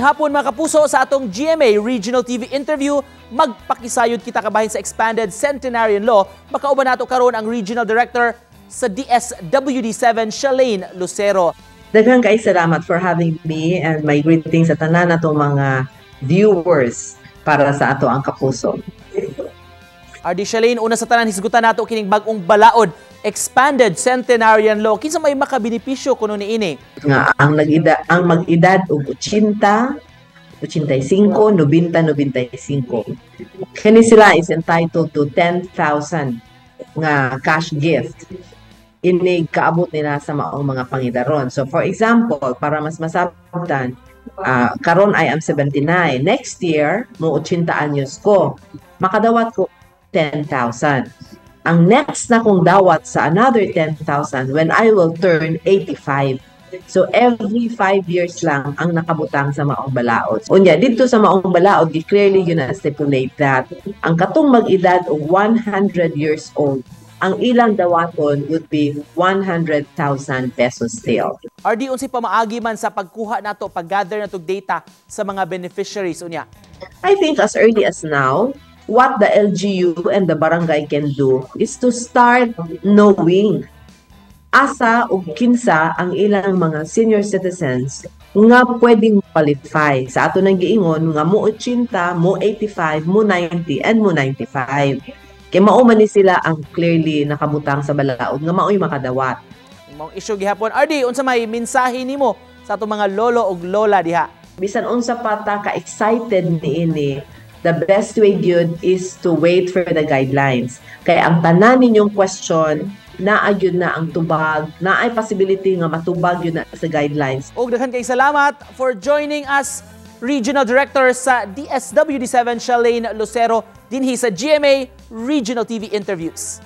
Maayong hapon, mga kapuso, sa atong GMA Regional TV interview, magpakisayod kita kabahin sa Expanded Centenarian Law. Makauban nato karon ang Regional Director sa DSWD 7, Shalane Lucero. Daghang kay salamat for having me and my greetings sa tanan natong mga viewers para sa Ato ang Kapuso. RD Shalane, una sa tanan, hisgutan nato kining bag-ong balaod, Expanded Centenarian Law. Kinsa may makabenepisyo kuno niini? Nga ang mag-edad og 80, 85, 90, 95. Kini sila is entitled to 10,000 nga cash gift inig kaabot nila sa maong mga pangidaron. So for example, para mas masabtan, karon I am 79. Next year, mo 80 anyos ko. Makadawat ko 10,000. Ang next na kong dawat sa another 10,000 when I will turn 85. So every 5 years lang ang nakabutang sa maong balaod. Unya dito sa maong balaod, clearly yun na stipulate that ang katong mag-edad og 100 years old, ang ilang dawaton would be ₱100,000 still. RD, unsay pamaagi man sa pagkuha nato, pag-gather nato data sa mga beneficiaries unya? I think as early as now, what the LGU and the barangay can do is to start knowing asa ug kinsa ang ilang mga senior citizens nga pwedeng qualify. Sa ato nang giingon nga mo 80, mo 85, mo 90, and mo 95. Kay mao man ni sila ang clearly nakabutang sa balaod nga mao'y makadawat. Maong issue gihapon. RD, unsa may mensahe nimo sa atong mga lolo ug lola diha? Bisan unsa pa ta ka-excited niini, the best way gyud is to wait for the guidelines. Kay ang tanan ninyong question, naa gyud na ang tubag, naay possibility nga matubag gyud na sa guidelines. Ug daghan kay salamat for joining us, Regional Director sa DSWD 7, Shalane Lucero, dinhi sa GMA Regional TV Interviews.